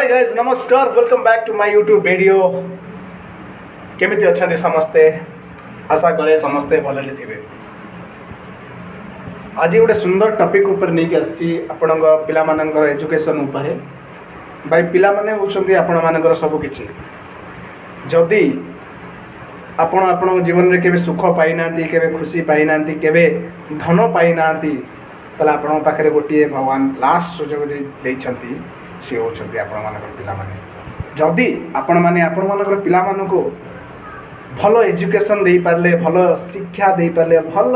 High guys, ନମସ୍କାର। Welcome back to my YouTube video. କେମିତି ଅଛନ୍ତି ସମସ୍ତେ? ଆଶା କରେ ସମସ୍ତେ ଭଲରେ ଥିବେ। ଆଜି ଗୋଟେ ସୁନ୍ଦର ଟପିକ୍ ଉପରେ ନେଇକି ଆସିଛି, ଆପଣଙ୍କ ପିଲାମାନଙ୍କର ଏଜୁକେସନ୍ ଉପରେ। ଭାଇ, ପିଲାମାନେ ହେଉଛନ୍ତି ଆପଣମାନଙ୍କର ସବୁ କିଛି। ଯଦି ଆପଣ ଆପଣଙ୍କ ଜୀବନରେ କେବେ ସୁଖ ପାଇନାହାନ୍ତି, କେବେ ଖୁସି ପାଇନାହାନ୍ତି, କେବେ ଧନ ପାଇନାହାନ୍ତି, ତାହେଲେ ଆପଣଙ୍କ ପାଖରେ ଗୋଟିଏ ଭଗବାନ ଲାଷ୍ଟ ସୁଯୋଗ ଦେଇଛନ୍ତି, ସିଏ ହେଉଛନ୍ତି ଆପଣମାନଙ୍କର ପିଲାମାନେ। ଯଦି ଆପଣମାନେ ଆପଣମାନଙ୍କର ପିଲାମାନଙ୍କୁ ଭଲ ଏଜୁକେସନ୍ ଦେଇପାରିଲେ, ଭଲ ଶିକ୍ଷା ଦେଇପାରିଲେ, ଭଲ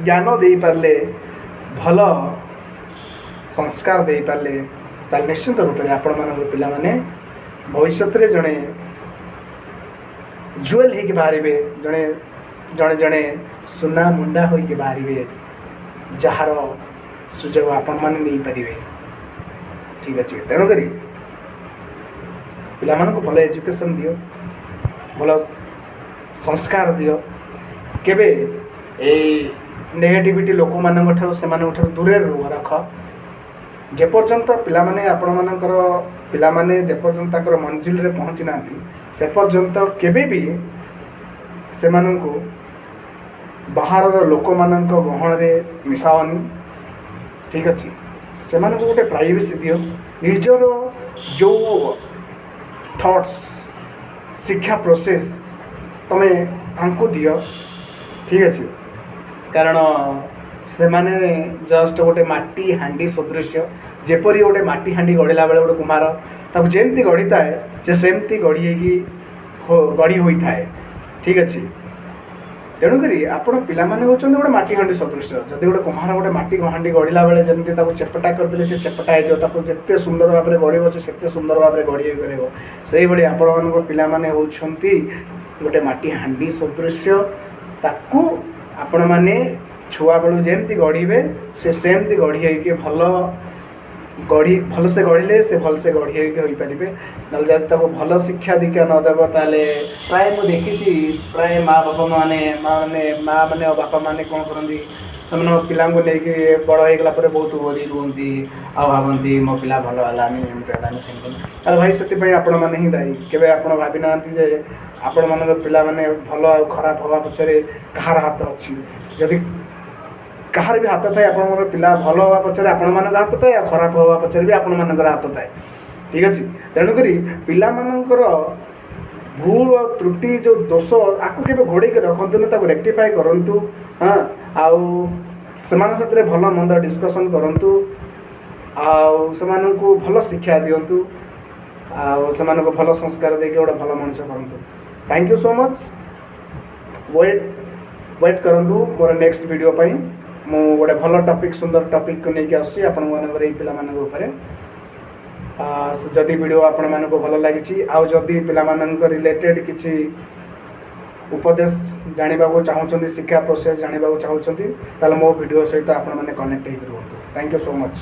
ଜ୍ଞାନ ଦେଇପାରିଲେ, ଭଲ ସଂସ୍କାର ଦେଇପାରିଲେ, ତାହେଲେ ନିଶ୍ଚିନ୍ତ ରୂପରେ ଆପଣମାନଙ୍କର ପିଲାମାନେ ଭବିଷ୍ୟତରେ ଜଣେ ଜୁଏଲ୍ ହେଇକି ବାହାରିବେ, ଜଣେ ଜଣେ ଜଣେ ସୁନା ମୁଣ୍ଡା ହୋଇକି ବାହାରିବେ, ଯାହାର ସୁଯୋଗ ଆପଣମାନେ ନେଇପାରିବେ। ଠିକ୍ ଅଛି। ତେଣୁକରି ପିଲାମାନଙ୍କୁ ଭଲ ଏଜୁକେସନ୍ ଦିଅ, ଭଲ ସଂସ୍କାର ଦିଅ। କେବେ ଏଇ ନେଗେଟିଭିଟି ଲୋକମାନଙ୍କ ଠାରୁ, ସେମାନଙ୍କ ଠାରୁ ଦୂରରେ ରୁହ, ରଖ। ଯେପର୍ଯ୍ୟନ୍ତ ପିଲାମାନେ, ଆପଣମାନଙ୍କର ପିଲାମାନେ ଯେପର୍ଯ୍ୟନ୍ତ ତାଙ୍କର ମଞ୍ଜିଲରେ ପହଞ୍ଚି ନାହାନ୍ତି, ସେ ପର୍ଯ୍ୟନ୍ତ କେବେ ବି ସେମାନଙ୍କୁ ବାହାରର ଲୋକମାନଙ୍କ ଗହଣରେ ମିଶାଅନି। ଠିକ୍ ଅଛି। ସେମାନଙ୍କୁ ଗୋଟେ ପ୍ରାଇଭେସି ଦିଅ। ନିଜର ଯେଉଁ ଥଟ୍ସ, ଶିକ୍ଷା ପ୍ରୋସେସ୍ ତୁମେ ତାଙ୍କୁ ଦିଅ। ଠିକ୍ ଅଛି। କାରଣ ସେମାନେ ଜଷ୍ଟ ଗୋଟେ ମାଟି ହାଣ୍ଡି ସଦୃଶ୍ୟ। ଯେପରି ଗୋଟେ ମାଟି ହାଣ୍ଡି ଗଢ଼ିଲା ବେଳେ ଗୋଟେ କୁମ୍ଭାର ତାକୁ ଯେମିତି ଗଢ଼ିଥାଏ, ସେ ସେମିତି ଗଢ଼ି ହେଇକି ଗଢ଼ି ହୋଇଥାଏ। ଠିକ୍ ଅଛି। ତେଣୁକରି ଆପଣ ପିଲାମାନେ ହେଉଛନ୍ତି ଗୋଟେ ମାଟି ହାଣ୍ଡି ସଦୃଶ୍ୟ। ଯଦି ଗୋଟେ କୁମ୍ଭାର ଗୋଟେ ମାଟି ହାଣ୍ଡି ଗଢ଼ିଲା ବେଳେ ଯେମିତି ତାକୁ ଚେପଟା କରିଦେଲେ ସେ ଚେପଟା ହେଇଯିବ, ତାକୁ ଯେତେ ସୁନ୍ଦର ଭାବରେ ଗଢ଼ିବ, ସେ ସେତେ ସୁନ୍ଦର ଭାବରେ ଗଢ଼ି ହେଇପାରିବ। ସେଇଭଳି ଆପଣମାନଙ୍କ ପିଲାମାନେ ହେଉଛନ୍ତି ଗୋଟେ ମାଟି ହାଣ୍ଡି ସଦୃଶ୍ୟ। ତାକୁ ଆପଣମାନେ ଛୁଆବେଳୁ ଯେମିତି ଗଢ଼ିବେ, ସେ ସେମିତି ଗଢ଼ି ହେଇକି ଭଲ ଗଢ଼ି, ଭଲସେ ଗଢ଼ିଲେ ସେ ଭଲସେ ଗଢ଼ି ହେଇକି ହୋଇପାରିବେ। ନହେଲେ ଯଦି ତାକୁ ଭଲ ଶିକ୍ଷା ଦୀକ୍ଷା ନ ଦେବ, ତାହେଲେ ପ୍ରାୟ ମୁଁ ଦେଖିଛି, ପ୍ରାୟ ମା' ବାପା ମାନେ, ମା' ମାନେ ଆଉ ବାପା ମାନେ କ'ଣ କରନ୍ତି, ସେମାନଙ୍କ ପିଲାଙ୍କୁ ନେଇକି ବଡ଼ ହେଇଗଲା ପରେ ବହୁତ ୱରି ରୁହନ୍ତି ଆଉ ଭାବନ୍ତି, ମୋ ପିଲା ଭଲ ହେଲାନି, ଏମିତି ହେଲାନି, ସେମିତି। ଆରେ ଭାଇ, ସେଥିପାଇଁ ଆପଣମାନେ ହିଁ ଦାୟୀ। କେବେ ଆପଣ ଭାବିନାହାନ୍ତି ଯେ ଆପଣମାନଙ୍କ ପିଲାମାନେ ଭଲ ଆଉ ଖରାପ ହେବା ପଛରେ କାହାର ହାତ ଅଛି? ଯଦି କାହାର ବି ହାତ ଥାଏ, ଆପଣଙ୍କର ପିଲା ଭଲ ହେବା ପଛରେ ଆପଣମାନଙ୍କ ହାତ ଥାଏ ଆଉ ଖରାପ ହେବା ପଛରେ ବି ଆପଣମାନଙ୍କର ହାତ ଥାଏ। ଠିକ୍ ଅଛି। ତେଣୁକରି ପିଲାମାନଙ୍କର ଭୁଲ ଆଉ ତ୍ରୁଟି, ଯେଉଁ ଦୋଷ, ଆକୁ କେବେ ଘୋଡ଼େଇକି ରଖନ୍ତୁନି। ତାକୁ ରେକ୍ଟିଫାଏ କରନ୍ତୁ। ହଁ, ଆଉ ସେମାନଙ୍କ ସାଥିରେ ଭଲ ମନ୍ଦ ଡିସ୍କସନ୍ କରନ୍ତୁ ଆଉ ସେମାନଙ୍କୁ ଭଲ ଶିକ୍ଷା ଦିଅନ୍ତୁ ଆଉ ସେମାନଙ୍କୁ ଭଲ ସଂସ୍କାର ଦେଇକି ଗୋଟେ ଭଲ ମଣିଷ କରନ୍ତୁ। Thank you so much. Wait, wait କରନ୍ତୁ ମୋର ନେକ୍ସଟ ଭିଡ଼ିଓ ପାଇଁ। ମୁଁ ଗୋଟେ ଭଲ ଟପିକ୍, ସୁନ୍ଦର ଟପିକ୍କୁ ନେଇକି ଆସୁଛି ଆପଣମାନଙ୍କର ଏଇ ପିଲାମାନଙ୍କ ଉପରେ। ଯଦି ଭିଡ଼ିଓ ଆପଣମାନଙ୍କୁ ଭଲ ଲାଗିଛି ଆଉ ଯଦି ପିଲାମାନଙ୍କ ରିଲେଟେଡ଼୍ କିଛି ଉପଦେଶ ଜାଣିବାକୁ ଚାହୁଁଛନ୍ତି, ଶିକ୍ଷା ପ୍ରୋସେସ୍ ଜାଣିବାକୁ ଚାହୁଁଛନ୍ତି, ତାହେଲେ ମୋ ଭିଡ଼ିଓ ସହିତ ଆପଣମାନେ କନେକ୍ଟ ହେଇକି ରୁହନ୍ତୁ। Thank you so much.